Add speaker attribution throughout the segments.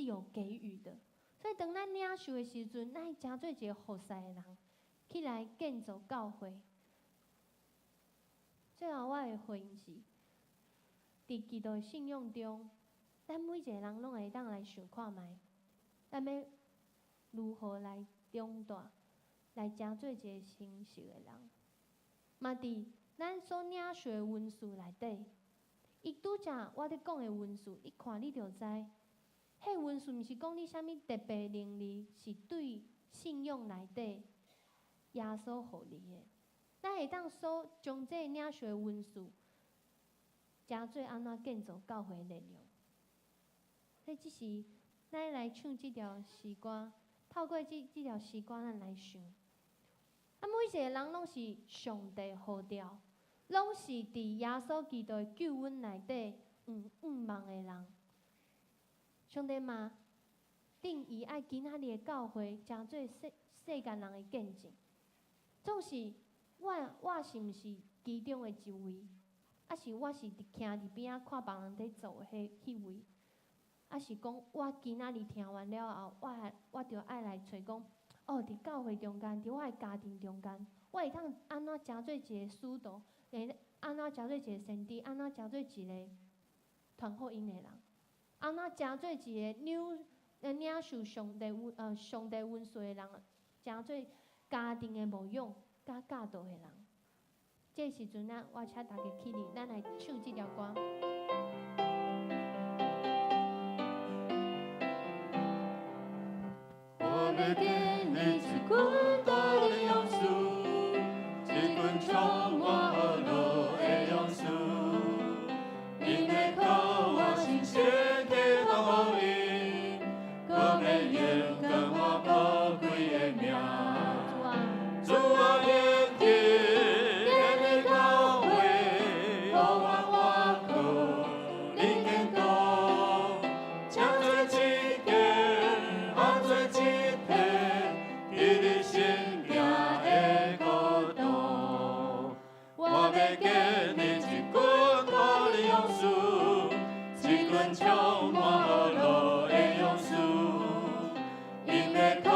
Speaker 1: 是有給予的。所以當咱領受的時陣，咱誠做一个服侍的人，起來建造教會。最後我的回應是，佇基督的信仰中，咱每一个人攏會當來想看覓，咱欲如何來長大，來成做一个成熟的人。嘛佇咱所領受的恩賜內底，伊拄才我咧講的恩賜，你看你就知，彼恩賜毋是講你啥物特別能力，是對信仰內底耶穌予你的。咱會當所將這个領受的恩賜，成做按怎建造教會的力量。所以這是咱來唱這條詩歌，透過這條詩歌，咱來想。啊，每一個人攏是上帝呼召，攏是佇耶穌基督的救恩內底有向望的人。上帝嘛，定義愛今仔日的教會，成做世間人的見證。總是我是毋是其中的一位？抑是我是佇徛佇邊仔看別人佇做的彼位？抑是講我今仔日聽完了後，我著愛來揣講，哦，佇教會中間，佇我的家庭中間，我會當按怎成做一个使徒，會按怎成做一个先知，按怎成做一个傳福音的人，按怎成做一个領受上帝恩賜的人，成做家庭的牧養佮教導的人。這個時陣啊，我請大家起立，咱來唱這條歌。
Speaker 2: 我欲建立一群大的勇士，一群充滿呵樂的勇士，𪜶會靠我新鮮的福音，閣欲用更我寶貴的命。主啊，興起建立教會，予阮活閣恁堅固，成做一間，合做一體，佇你新行的國度。我欲建立一群大的勇士，一群充滿呵樂的勇士，𪜶會靠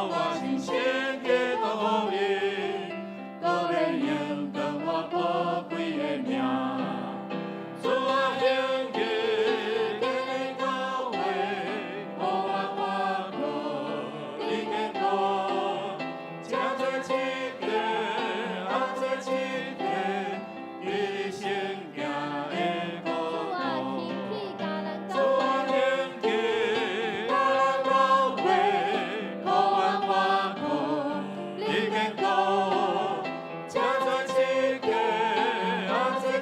Speaker 2: 我新鮮的福音，閣欲用更我寶貴的命。主啊，興起建立教會，予阮活閣恁堅固，成做一間，合做一體，佇你新行的國
Speaker 1: 主啊，
Speaker 2: 度。
Speaker 1: 興起佮咱
Speaker 2: 主啊，興起佮咱教會，予阮活閣恁堅固，成做一間，合做一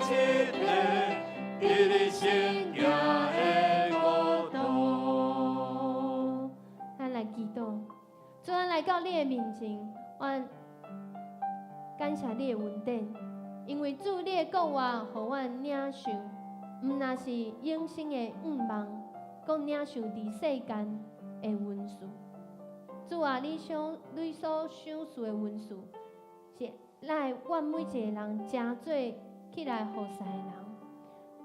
Speaker 2: 體，佇你新行的國度。
Speaker 1: 咱來祈禱，主啊，來到你的面前，我感謝你的恩典，因為主你的國話，予阮領受，毋若是永生的向望，閣領受佇世間的恩賜。主啊，你所賞賜的恩賜，是來阮每一個人成做起來服侍的人，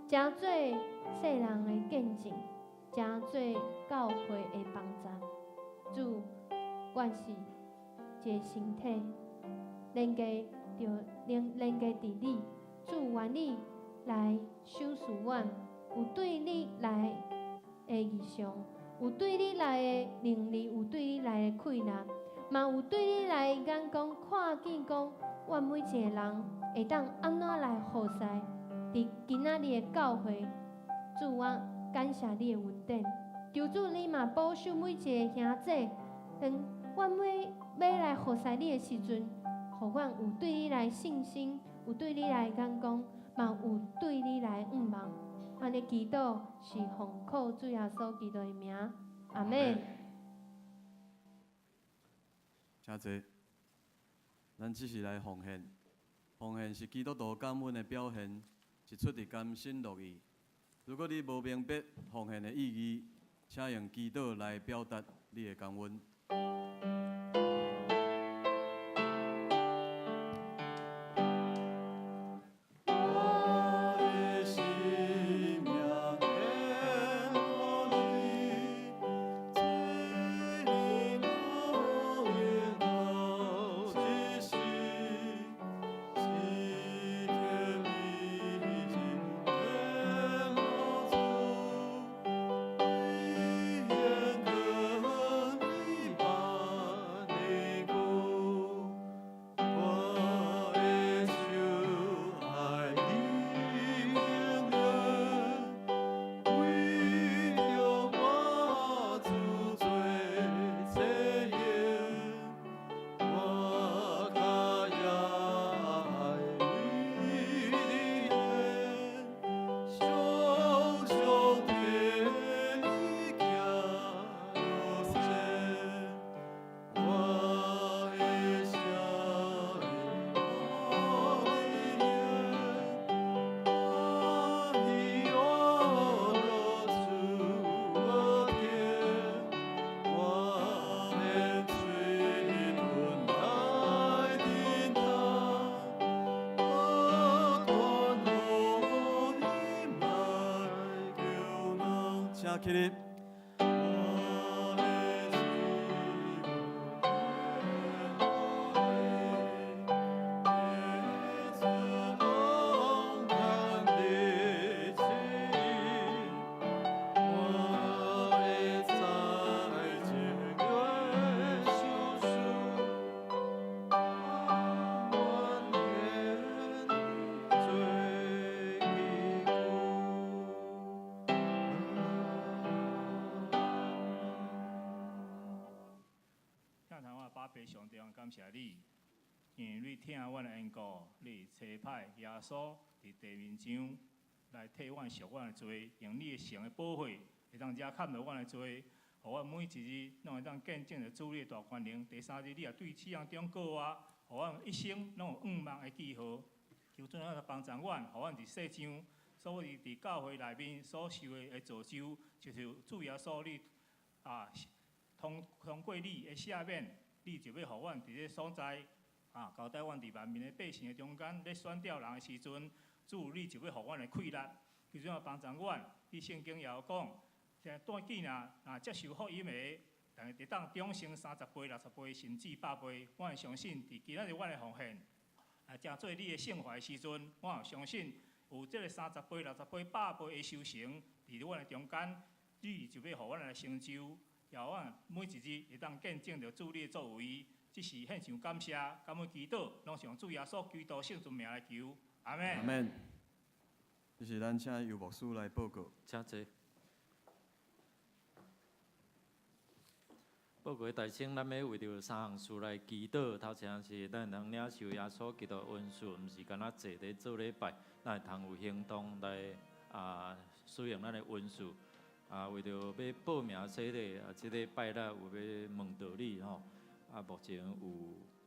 Speaker 1: 成做世人的見證，成做教會的幫助。主，阮是一个身體，連結著連結佇你。主，願你來賞賜阮，有對你來的異象，有對你來的能力，有對你來的氣力，嘛有對你來的眼光，看見講，阮每一個人會當按怎來服侍佇今仔日的教會。主，我感謝你的恩典。求主你嘛保守每一个兄姊，當阮欲來服侍你的時陣，予阮有對你來信心，有對你來眼光，嘛有對你來向望。按呢祈禱是奉靠主耶穌基督的名，阿們。
Speaker 3: 請坐。咱這是來奉獻，奉獻是基督徒感恩的表現，是出自甘心樂意。如果你無明白奉獻的意義，請用祈禱來表達你的感恩。
Speaker 2: 我的生命獻予你，
Speaker 3: 请起立。
Speaker 4: 上帝，感谢你，因为你疼阮的缘故，你差派耶稣伫地面上来替阮赎阮的罪，用你的圣的宝血，会当遮砍落阮的罪，予阮每一日拢会当见证著主你的大权能。第三日，你也对死人中复活，予阮一生拢有向望的记号。求主来帮助阮，予阮伫世上所有伫教会内面所受的造就，就是主耶稣你啊，通过你的赦免。你就欲予阮伫这所在，啊，交代阮伫万民的百姓的中间，咧选召人的时阵，主你就欲予阮的气力，求主帮助阮。你圣经也有讲，短见啊，若接受福音的，但是会当长成30倍、60倍，甚至100倍。我会相信，伫今仔日阮的奉献，啊，成做你的圣怀的时阵，我会相信有这个30倍、60倍、100倍的收成，伫阮的中间，你就欲予阮来成就。予阮每一日会当见证著主你的作为，这是献上感谢、感恩祈祷，拢是用主耶稣基督圣尊名来求，阿们。
Speaker 3: 阿们。这是咱请游牧师来报告。
Speaker 5: 请坐。报告大先，咱欲为著三项事来祈祷。头一项是咱会通领受耶稣基督恩赐，毋是干焦坐伫做礼拜，咱会通有行动来使用咱的恩赐。啊，为著欲报名洗礼，啊，这礼拜六有欲问道理吼。啊，目前有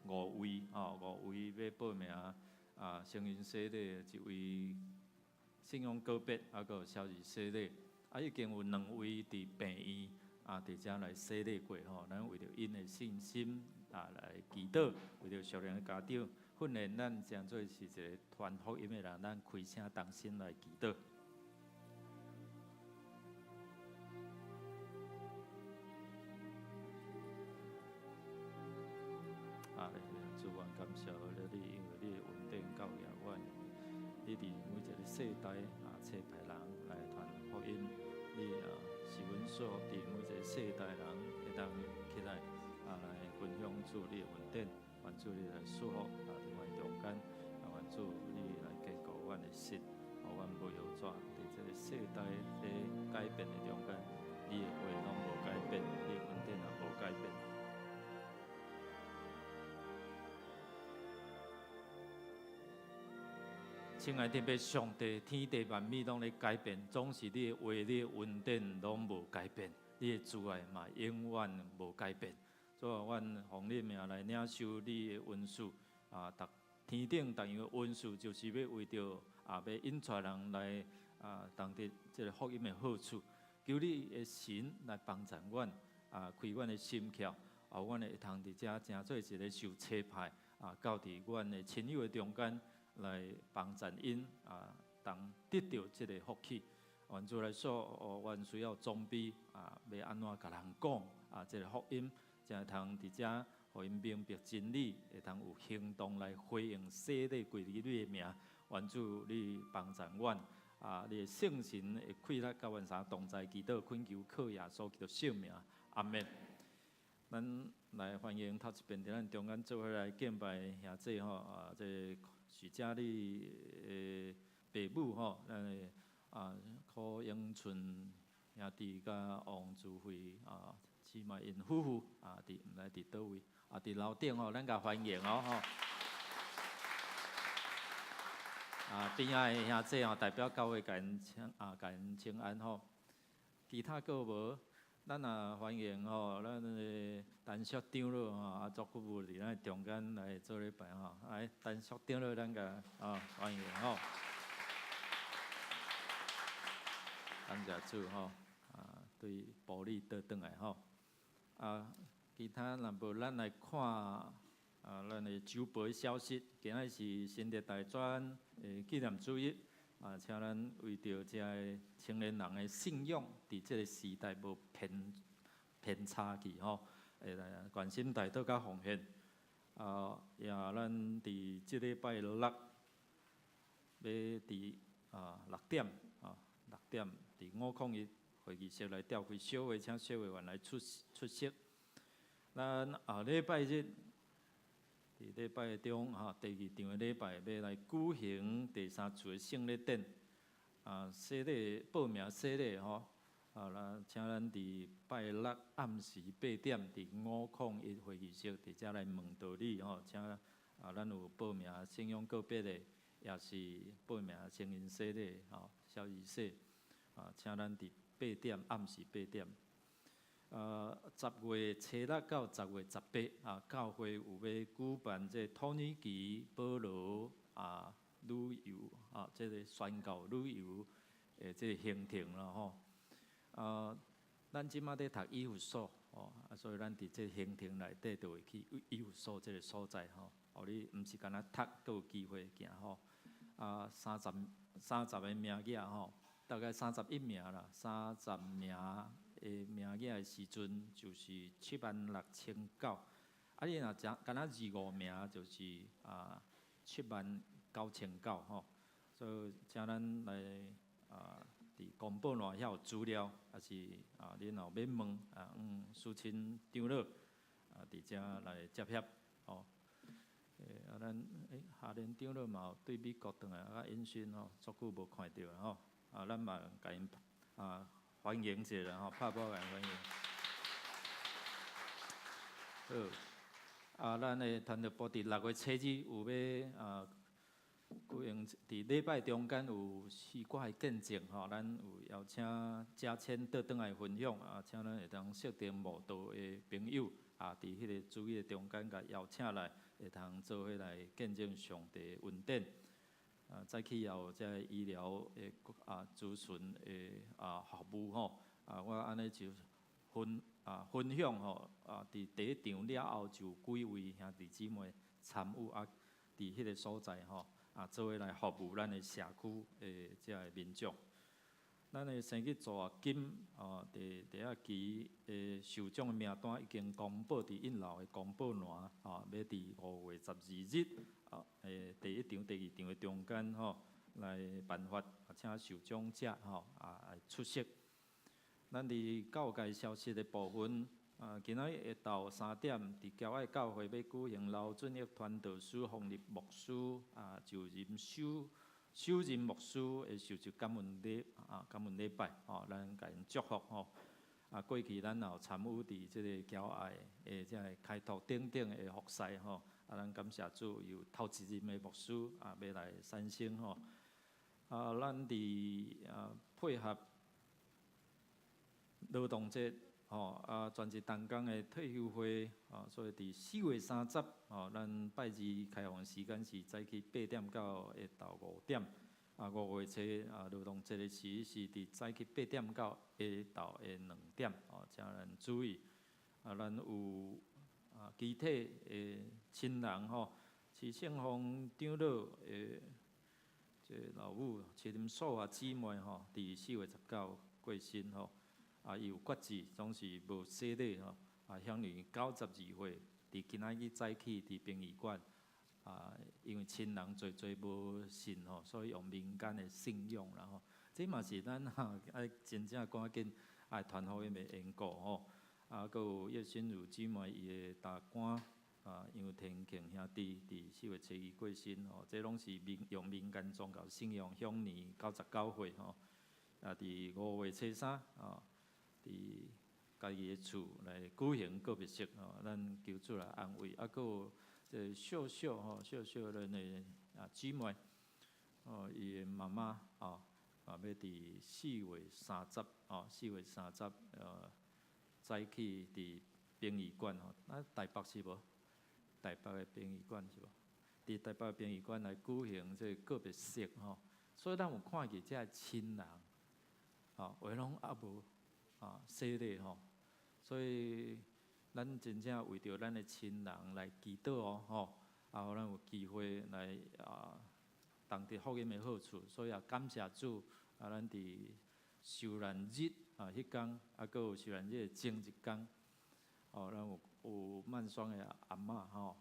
Speaker 5: 五位吼，五位欲报名啊，成人洗礼，一位信仰告别，啊，阁有小儿洗礼，啊，已经有两位伫病院啊，伫遮来洗礼过吼。咱为著𪜶的信心啊来祈祷，为著属灵的家长训练咱，成做是一个传福音的人，咱开声同心来祈祷。啊，主，阮感谢了你，因为你的恩典教育阮，你伫每一个世代啊，差派人来传福音，你啊是阮所伫每一个世代人会当起来啊来分享主你的恩典，愿主你来赐福啊伫阮中间，啊愿主你来坚固阮的心，予阮无摇转伫这个世代咧改变的中间，你的话拢无改变，你的恩典也无改变。亲爱的天父上帝，天地万物拢咧改变，总是你的话、你的恩典拢无改变，你的慈爱嘛永远无改变。主啊，阮奉你名来领受你的恩赐啊！逐天顶逐样的恩赐，就是欲为著啊，欲引带人来啊，同得这个福音的好处。求你的神来帮助阮啊，开阮的心窍，啊，阮会通伫遮成做一个受差派啊，到伫阮的亲友的中间。来帮助𪜶啊，通得著这个福气。愿主来说，哦，阮需要装备啊，欲按怎共人讲啊，这个福音，才会通伫遮，予𪜶明白真理，会通有行动来回应洗礼归入你的名。愿主你帮助阮啊，你的圣神的气力佮阮三同在，祈祷恳求靠耶稣基督圣名，阿们。咱来欢迎头一遍伫咱中间做伙来敬拜兄姊吼啊，这个许佳丽的爸母吼，咱的啊柯永春兄弟佮王祖慧啊姊妹𪜶夫妇啊，伫毋知伫佗位啊，伫楼顶吼，咱共欢迎哦吼。啊，边仔的兄姊吼，代表教会共𪜶请啊，共𪜶请安吼。其他阁无？咱也欢迎吼，咱的陈淑长老吼，啊，足久无伫咱中间来做礼拜吼，来陈淑长老，咱共啊欢迎吼。感谢主吼，啊，对埔里倒转来吼。啊，其他若无咱来看啊，咱的周报的消息，今仔是新竹大专的纪念主日，啊，請咱為著遮个青年人的信仰，佇這个時代無偏偏差去吼，會來關心代禱佮奉獻。啊，也咱佇這禮拜六欲佇6點啊6點佇501會議室來召開小會，請小會員來出出席。咱後禮拜日，佇禮拜中吼，第二場的禮拜欲來舉行第三次的聖禮典，啊，洗禮報名洗禮吼，啊，咱請咱佇拜六暗時8點，佇501會議室佇遮來問道理吼，請啊，咱有報名信仰告別的，也是報名成人洗禮吼，小兒洗，啊，請咱佇八點暗時八點。10月初6到10月18啊，教會有欲舉辦這土耳其保羅啊旅遊啊，這个宣教旅遊的這个行程啦吼。啊，咱這馬咧讀以弗所吼，啊，所以咱佇這行程內底就會去以弗所這个所在吼。予你毋是干焦讀，閣有機會行吼。啊，30個名額吼，大概31名啦，30名的名額的時陣就是76,900，啊，你若誠干焦25名就是啊79,900吼，所以請咱來啊，佇公布欄遐有資料，抑是啊，你若有欲問啊，私訊長老啊，佇遮來接洽吼。啊，咱哈連長老嘛有對美國轉來啊，音訊吼，足久無看著吼，啊，咱嘛共𪜶啊歡迎一下吼，拍鼓共𪜶歡迎。好，啊，咱的傳道部佇6月初2有欲啊舉行佇禮拜中間有詩歌的見證吼，咱有邀請嘉謙倒轉來分享啊，請咱會當設定慕道的朋友啊，佇彼个主日的中間共邀請來，會通做伙來見證上帝的恩典。啊，早起也有這个醫療的啊諮詢的啊服務吼，啊，我按呢就分享吼，啊，佇第一場了後就有幾位兄弟姊妹參與啊，佇彼个所在吼，啊，做伙來服務咱的社區的這个民眾。咱的生日助學金哦，第二期的受獎的名單已經公布佇一樓的公布欄，吼，欲佇5月12日，啊，第一場、第二場的中間吼來頒發，請受獎者吼啊來出席。咱佇教界消息的部分，啊，今仔日下晝3點，佇僑愛教會欲舉行劉俊義傳道師馮立牧師啊就任首首任牧師的受洗感恩禮啊，感恩禮拜吼，咱共𪜶祝福吼。啊，過去咱也有參與佇這個僑愛的這个開拓等等的服事吼，啊，咱感謝主有頭一任的牧師啊，欲來產生吼。啊，咱佇啊配合勞動節吼，啊，全職同工的退休會，啊，所以佇4月30，吼，咱拜二開放時間是早起8點到下晝5點，啊，5月初啊勞動節的時是佇早起8點到下晝的2點，哦，請咱注意。啊，咱有啊肢體的親人吼，徐勝芳長老的這老母徐林素華姊妹吼，佇4月19過身吼。啊，伊有決志，總是無洗禮吼。啊，享年92歲，佇今仔日早起佇殯儀館，啊，因為親人濟濟無信吼，所以用民間的信仰啦吼。這嘛是咱吼愛真正趕緊愛傳福音的緣故吼。啊，閣有葉心如姊妹伊的大官啊，楊天慶兄弟佇4月初2過身吼，這攏是用民間宗教信仰，享年99歲吼。啊，佇5月初3吼，佇家己的厝來舉行告別式吼，咱求主來安慰。啊，閣有這個秀秀吼，秀秀咱的啊姊妹，哦，伊的媽媽吼，啊，欲佇四月三十吼，四月三十早起佇殯儀館吼，啊，台北是無？台北的殯儀館是無？佇台北殯儀館來舉行這個告別式吼，所以咱有看見這个親人，吼，有的攏猶無啊洗禮吼，所以咱真正為著咱的親人來祈禱哦，吼，啊，予咱有機會來啊，同得福音的好處，所以也感謝主啊！咱佇受難日啊，彼工啊，閣有受難日的前一工，哦，咱有曼雙的阿嬤吼，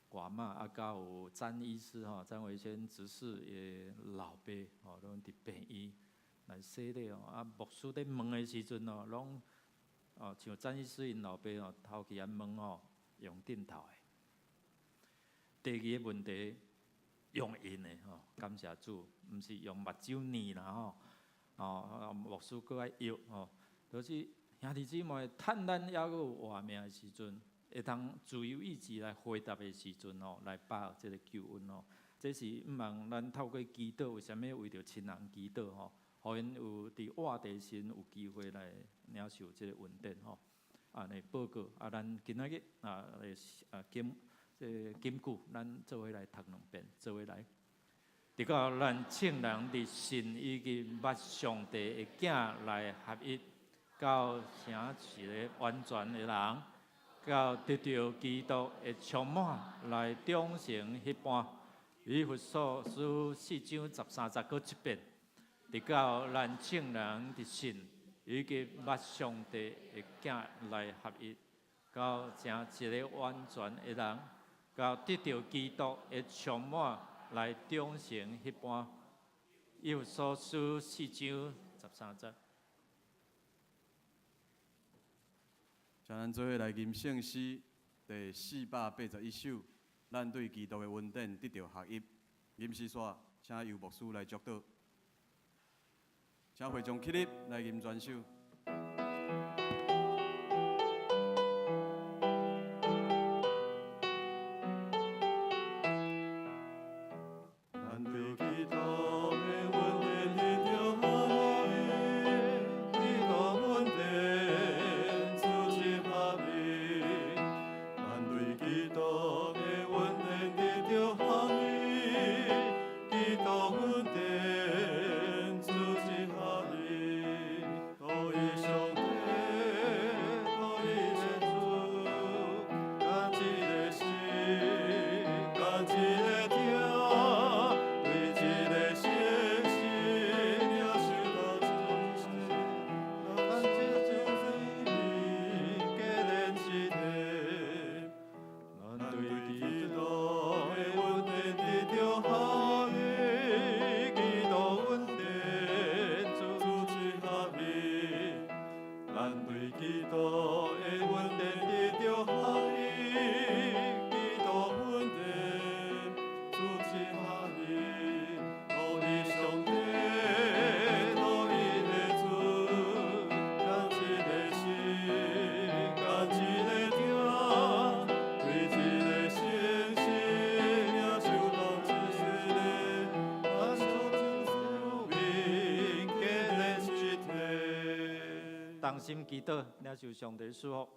Speaker 5: 寡媽啊，佮有詹醫師吼，詹維先執事的老爸吼，攏佇病院來洗禮哦。啊，牧師佇問的時陣哦，攏哦，像詹醫師𪜶老爸哦，頭期按問吼，用陣頭的。第二个問題用印的吼，感謝主，毋是用目睭念啦吼，哦，牧師閣愛藥吼，就是兄弟姊妹，趁咱猶閣有活命的時陣，會通自由意志來回答的時陣吼，來把握這个救恩吼，這是毋茫咱透過祈禱，為啥物為著親人祈禱吼，予𪜶有佇活地時有機會來領受這个恩典吼。按呢報告啊，咱今仔日啊啊金這個金句，咱做伙來讀兩遍，做伙來。直到咱眾人佇信以及捌上帝的囝來合一，到成一个完全的人，到得著基督的充滿來長成彼般。以弗所書4章13節閣一遍，直到咱眾人佇信以及捌上帝的囝來合一，到成一个完全的人，到得著基督的充滿來長成彼般。以弗所書4章13節。
Speaker 3: 請咱做伙來吟聖詩第481首，咱對基督的恩典得著合一。吟詩煞，請由牧師來祝禱。請會眾起立來吟全首。咱對基督的恩典得著合一，基督恩典主之合一。咱對基督的恩典得著合一，基督恩典主之合一。獨一上帝，獨一個主，仝一个心，仝一个疼，對一个聖神領受到主，咱這生命結連一體。咱對基督的恩典得著合一，基督恩典主之合一。咱對基督的恩典得著合一，基督恩典主之合一。獨一上帝，獨一个主，仝一个心，仝一个疼，對一个聖神領受到一個，咱生命結連一體。
Speaker 5: 同心祈禱，領受上帝賜福。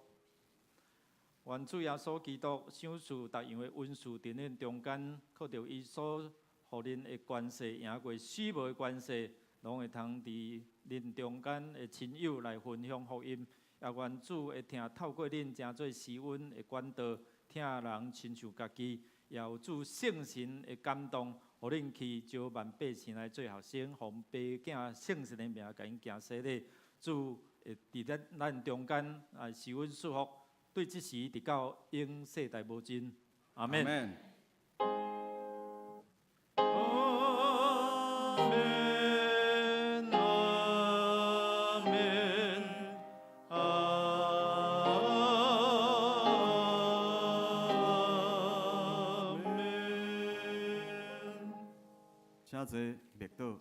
Speaker 5: 願主耶穌基督賞賜逐樣的恩賜，佇恁中間，靠著伊所予恁的權勢，贏過死亡的權勢，攏會通佇恁中間的親友來分享福音。也願主會疼透過恁，成做施恩的管道，疼人親像家己。也有主聖神的感動，予恁去招萬百姓來做學生，奉爸囝聖神的名，共𪜶行洗禮。主會佇咱中間啊，施恩賜福，對這時直到永世代無盡。阿們。
Speaker 2: 阿們，阿們，阿們。
Speaker 3: 請坐，默禱。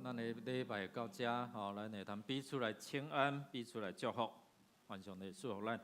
Speaker 5: 咱的禮拜到遮，吼，咱會通彼此來請安，彼此來祝福，願上帝賜福咱。